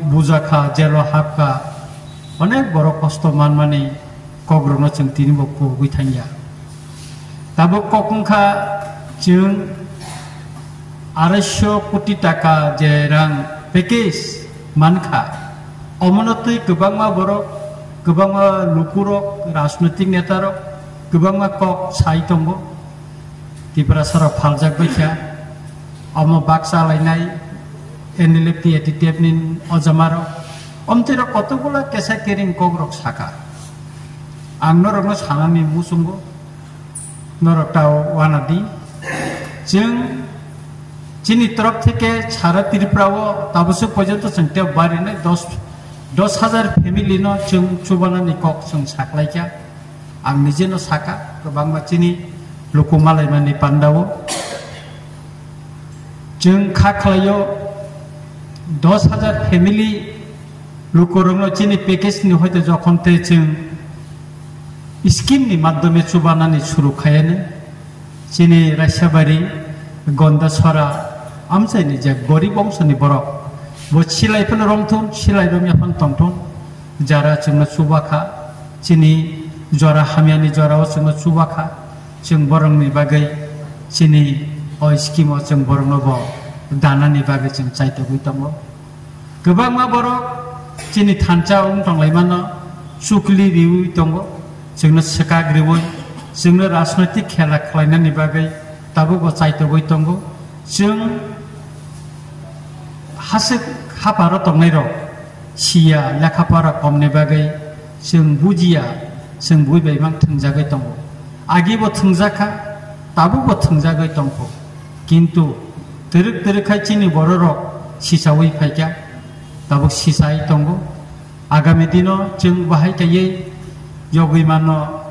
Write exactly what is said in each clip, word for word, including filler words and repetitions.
bujakha, jelo hapkha, onek borok kosto manmani kokrokno chwng tini bo kubugwi thangya. Tabuk kok wngkha chwng arai sho koti taka je rang package mankha, omono twi kwbangma borok, kwbangma lukurok, rajnoitik netarok kwbangma kok sai tongo. Tiprasarok phaljak baikha, omo baksa lainai N L F T A T T F ni ojamarok, omtwirok kotokgola kesa kering kokrok saka. Ang norokno sanani muchungo, norok tao wanadi. Chwng chini torop theke sara Tripura o taboswk porjonto chwng tei barinai dos, dos hajar family no chwng chubanani kok chwng saklaikha. Ang nijeno saka, kwbangma chini luku malaimani pandao. Chwng kha khlaio dos hajar family lukurokno chini package ni hoite jokhon tei chwng scheme ni madhyome chubanani suru khayani. Chini Raisabari, Gondasora, amchaini je gorib bongsoni borok, bo silai phano romthun, silai romya phano tongthun, jara chwngno chubakha, chini jora hamyani jorao chwngno chubakha, chwng borokni bagwi chini o scheme o chwng borokno bo danani bagwi chwng chaitogwi tongo. Kwbangma borok chini thansa wng tonglaimano chukli riwi tongo, chwngno swkak riwi, chwngno rajnoitik khela khlainani bagwi tabuk bo chaitogwi tongo. Chwng haswk hapharo tongnairok siya, lekhapora komni bagwi chwng bujiya, chwng bui bai mang thwngjagwi tongo. Agi bo thwngjakha, tabuk bo thwngjagwi tongkho. Kintu twrwk twrwk khai chini bororok sisawi phaikha, tabuk sisai tongo. Agami dino chwng bahai kaiwi yogwi mano,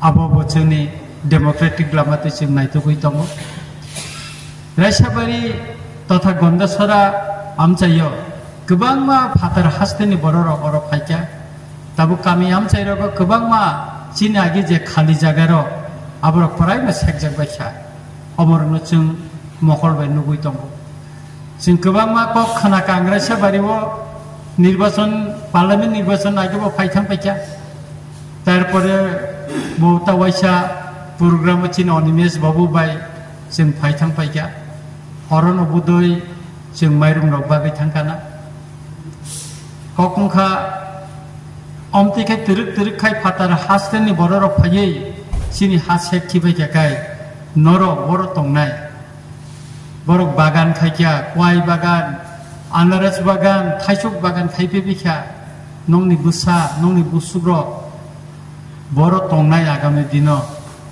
abo bo chwngni democratic lama twi chwng naitugwi tongo. Raisabari totha Gondasora amchaio kwbangma phatar hasteni bororok oro phaikha. Tabuk kami amchairogo kwbangma chini agi je khali jagarok, aborok kwraima sekjak baikha. Oborokno chwng mokol bai nugwi tongo. Chwng kwbangma kok khna kha, ang Raisabari o nirbachon, parliament nirbachon age bo phai thang paikha. Tarpore bo ta waisa program o chini Animesh Babu bai chwng phai thang paikha. Orono budui chwng mairum rok bagwi thang kana. Kok wngkha, omtwi khe twrwk twrwk khai phatar hasteni bororok phaiwi chini ha sek khibai kha kai norok boro tongnai. Borok bagan khaikha, kwai bagan, anaras bagan, thaisuk bagan khai phaibikha. Nokni bwsa, nokni busukrok boro tongnai agami dino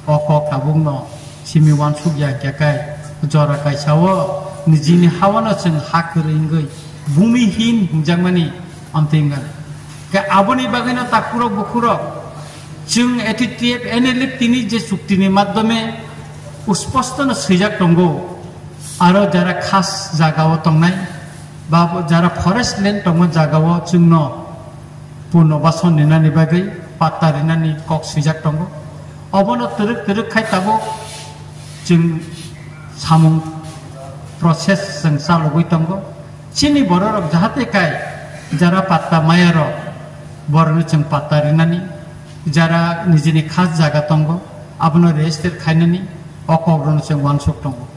o kok tabukno simi wansuk ya khe kai jora kaisa o nijini hawano chwng ha kwrwi wngwi bumi hin hwnjakmani amtwi wngkha. Khe aboni bagwino takhurok bukhurok chwng A T T F N L F T ni je chuktini madhyome usposto no swijak tongo, aro jara khas jaga o tongnai ba jara forest land tongma jaga o chwngno punobason rinani bagwi patta rinani kok swijak tongo. Obono twrwk twrwk khai tabuk chwng samung process chwng chalogwi tongo. Chini bororok jahate kai jara patta mayarok borokno chwng patta rinani, jara nijini khas jaga tongo abono register khainani o kokrokno chwng wansuk tongo.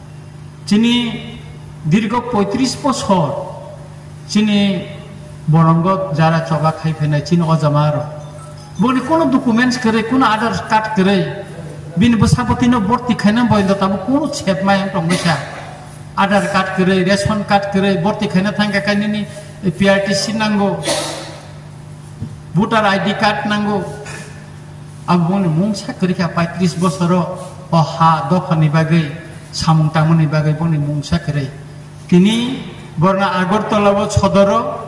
Chini dirgo poitris bosor chini bolongo jara choba khai phainai chini o jama aro. Boni kono documents kwrwi, kono Aadhaar card kwrwi, bini bwsa bwtwino borti khaina boindo tamo kono sep mai wng tongmisa. Aadhaar card kwrwi, ration card kwrwi, borti khaina thangkha khe nini P R T C nango. Voter I D card nango. Abo boni mungsa kwrwi kha paitris bosoro o ha dophani bagwi samung tangmani bagwi boni mungsa kwrwi. Tini borna Agartala o sodoro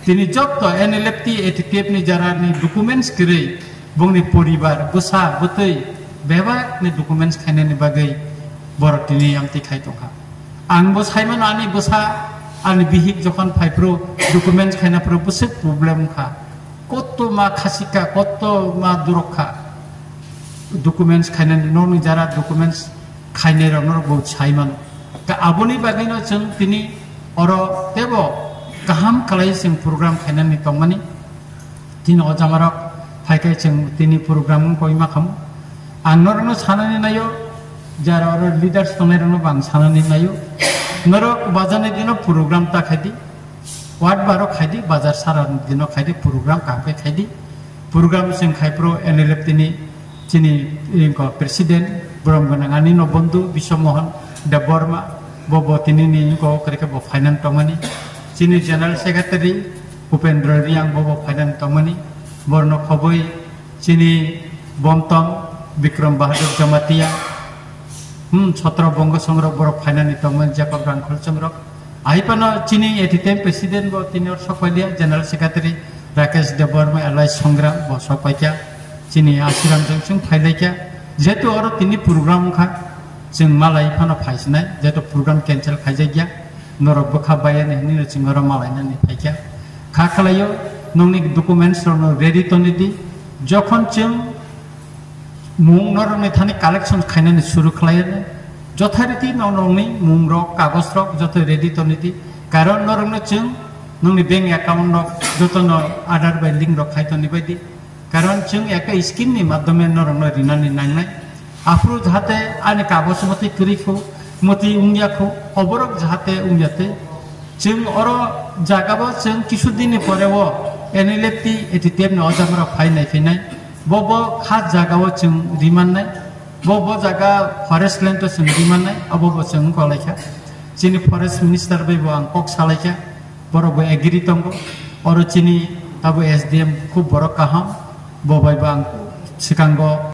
tini jotto N L F T A T T F ni jara ni documents kwrwi bongni poribar bwsa bwtwi bebak ni documents khainani bagwi borok tini amtwi khai tongkha. Ang bo saimano ani bwsa, ani bihik jokhon phaiphuru documents khaina phuru bwswk problem wngkha. Kotto ma khasika, kotto ma durokha. Documents khainani, nokni jara documents khainai rok norok bo saimano. Ka aboni bagwino chwng tini oro tebo Kaham khlai chwng program khainani tongmani. Tini o jamarok phaikai chwng tini program wng koima khamu. Ang norokno sanani naio, jara oro leaders tongnai rokno bo ang sanani naio. Norok bajarni dino program ta khaidi, ward baro khaidi, bajar sara dino khaidi, program kaham khe khaidi. Program chwng khai pro N L F tini chini ingko president borom gwnang ani no bondhu Biswa Mohan Debbarma, bo bo tini ni ingko kwrwikhe bo finance tongmani. Chini general secretary Upendra Riang bo bo finance tongmani. Borno khoboi chini bomtom Bikram Bahadur Jamatia, hmm, Chhatra Bongo Songrok borok finance tongmani, Jacob Rangkhol Songrok. Aipano chini at the time president bo tini or sokpailia, general secretary Rakesh Debbarma, L I Songram bo sokpaikya, chini Asiram jong chwng phailaikya, jehetu oro tini program wngkha, chwng malai phano phaisinai, jehetu program cancel khaijakya, norok bwkha bayani hinwi chwng oro malainani phaikya. Kha khlaio, nongni documents rokno ready tonidi, jokhon chwng mung norokni thani collection khainani suru khlai, jothariti norokni mung rok, kagoj rok joto ready tonidi, karon norokno chwng nongni bank account rok jotono Aadhaar bai link rok khai toni baidi, karon chwng eka scheme ni madhyome norokno rinani nangnai. Aphuru jahate ani kagoj motwi kwrwi kho, motwi wngya kho, oborok jahate wngya tei. Chwng oro jagao chwng kisu dinni pore o N L F T A T T F ni o jamarok phai nai phinai. Bo bo khas jagao chwng rimannai. Bo bo jaga forest land o chwng rimannai. Abo bo chwng wngkolaikha. Chini forest minister bai bo ang kok salaikha. Borok bo agree tongo. Oro chini tabo S D M khub borok kaham. Bo bai bo ang swkango